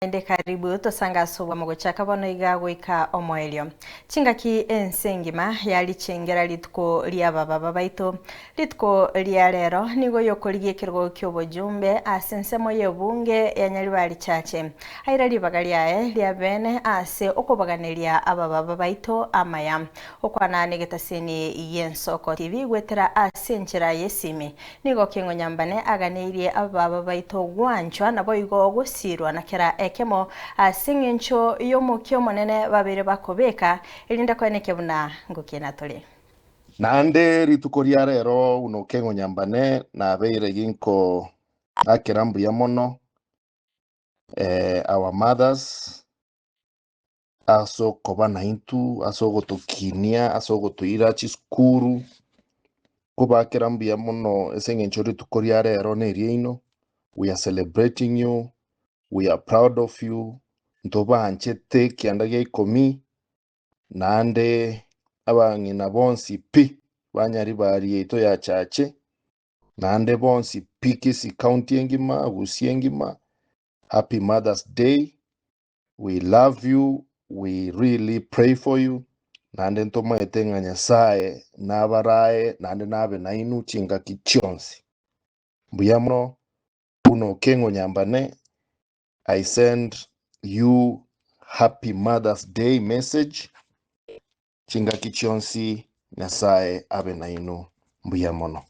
Naende karibu tosange ase obwamo gochaka bono iga goika omoerio. Chingaki ense engima yarichengera rituko ri'abababa baito. Rituko ria rero nigo yokorigia ekerogo ki'obojumbe ase ensemo y'ebunge ya Nyaribari Chache. Aira ribaga riaye ria bene ase okobaganeria abababa baito amaya. Okwana negetaseni gi'ensoko TV goetera ase enchera y'esimi. Nigo keng'onyambane aganeirie abababa baito gwanchwa naboigo gosiirwa na kera ekemo ase engencho y'omokia omonene babeire bakobeka, erinde koenekia buna ngokiina tore. Naende rituko ria rero buna okeng'onyambane nabeire ginkoakera mbuya mono our mothers ase okoba naintwe, ase ogotokinia, ase ogotoira chisukuru, kobakera mbuya mono ase eng'encho rituko ria rero na eriaino, we are celebrating you, we are proud of you, ntobanchete ekianda gia ikomi, naende abang'ina bonsi pi banyaribari yaito ya chache, naende bonsi pi Kisii County engima, Gusii engima, happy Mother's Day, We love you, we really pray for you, naende ntomaete ng'a Nyasaye nabarae naende nabe nainwe chingaki chionsi. Mbuya mono buna okeng'onyambane, I send you happy Mother's Day message chingaki chionsi Nyasaye abe nainwe mbuya mono.